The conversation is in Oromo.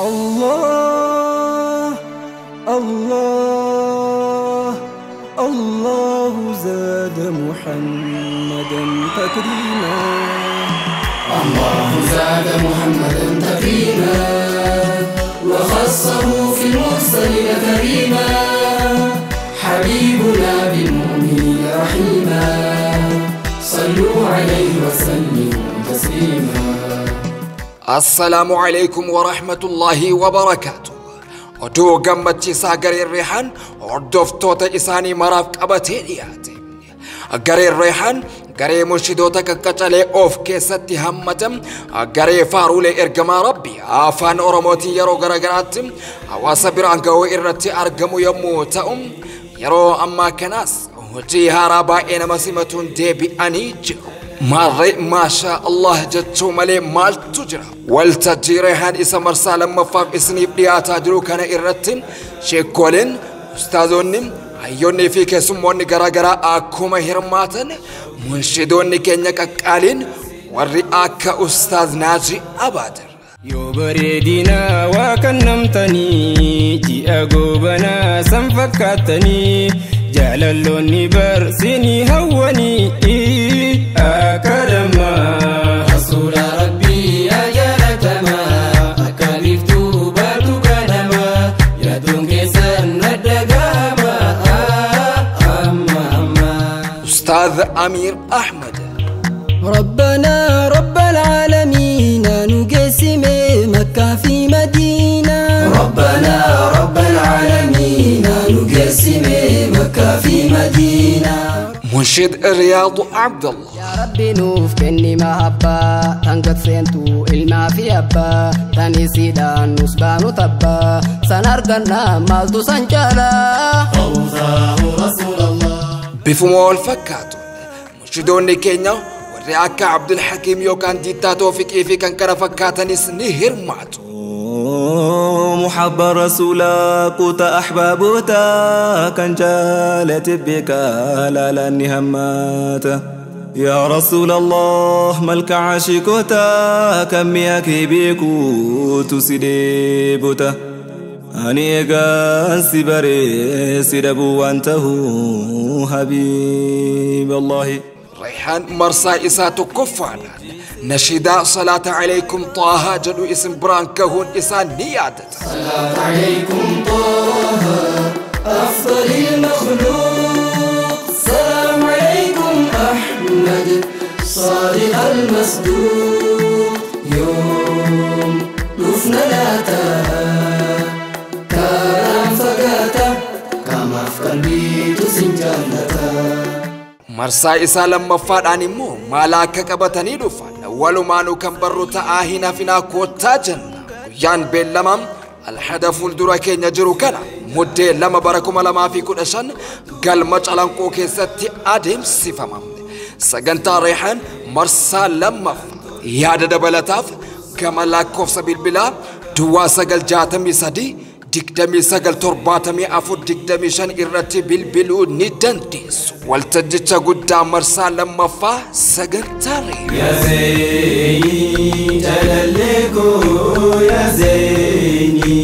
الله الله الله زاد محمدا تكريما. الله زاد محمدا تكريما وخصه في المرسلين كريما. حبيبنا بالمؤمنين رحيما، صلوا عليه وسلموا تسليما. السلام عليكم ورحمة الله وبركاته. Oduu gammachiisaa gareen Reehaan hordoftoota isaanii maraaf qabatee dhiyaate. Gareen Reehaan garee murshidoota qaqqacalee of keessatti hammatan, garee faaruulee ergamaa Rabbi afaan Oromootiin yeroo garaagaraatti hawaasa biraan ga'uu irratti argamu yommuu ta'u, yeroo ammaa kanaas hojii haaraa baay'ee nama simatuun deebi'anii jiru. Maarree maashaa Allah jechuu malee maaltu jira? Waltajjii Reehaan isa marsaa lammaffaaf isiniif dhiyaataa jiru kana irratti sheekkoleen, ustaazonni, hayyoonnii fi keessummoonni garaagaraa akkuma hirmaatan, munshidoonni keenya qaqqaaliin warri akka Ustaaz Naaji Abaadir. Yoo bareedinaa waa kennamtanii, ji'a goobanaa san fakkaattanii, jaalalloonni barsinii hawwanii akka dammaa. Rasuula Rabbii ajaalatamaa, akka biiftuu baatu ganamaa, yaaduun keessan nadda gahamaa amma amma. Ustaaz Amiir Ahmad. ربنا رب العالمين نقسم مكة في مدينة. ربنا رب العالمين نقسم مكة في مدينة. منشد الرياض عبد الله. يا ربي نوف كني محبة تنقد سنتو إلما في أبا تاني سيدان نسبانو تبا سنرقنا مالتو سنجالا فوزاه رسول الله. Bifuma wal fakkaatu munshidoonni keenya warri akka Abdul Hakiim yookaan Diittaa Toofiqii fi kan kana fakkaatanis ni hirmaatu. محب رسولا قوت أحبابتا كان جالت بك لا لن همات. يا رسول الله ملك عاشقتا كم يكي بيكو تسديبتا أني إيقان سبري سدبو أنته حبيب الله. Reehaan marsaa isaa tokkoffaadhaan nashiidaa salaata alaykum Xaahaa jedhu isin biraan gahuun isaa ni yaadata. صلاة عليكم طه أفضل المخلوق، سلام عليكم أحمد صادق المصدوق. يوم دفن لاتا كرم فقاتا كما في قلبي تسنجالتا. Marsaa isaa lammaffaadhaan immoo maal akka qabatanii dhufan walumaanuu kan barru ta'aa hin hafinaa koottaa jenna. Guyyaan beellamaa alhada fuuldura keenya jiru kana muddee 2 bara 2015 galma Calanqoo keessatti adeemsifama. Sagantaa Reehaan marsaa lammaffaa yaada dabalataaf gama lakkoofsa bilbilaa Duwwaa 963 29 74 25 irratti bilbiluu ni dandeessu. Waltajjicha guddaa marsaa lammaffaa sagantaa Reehaan. يا زيني جلالكو يا زيني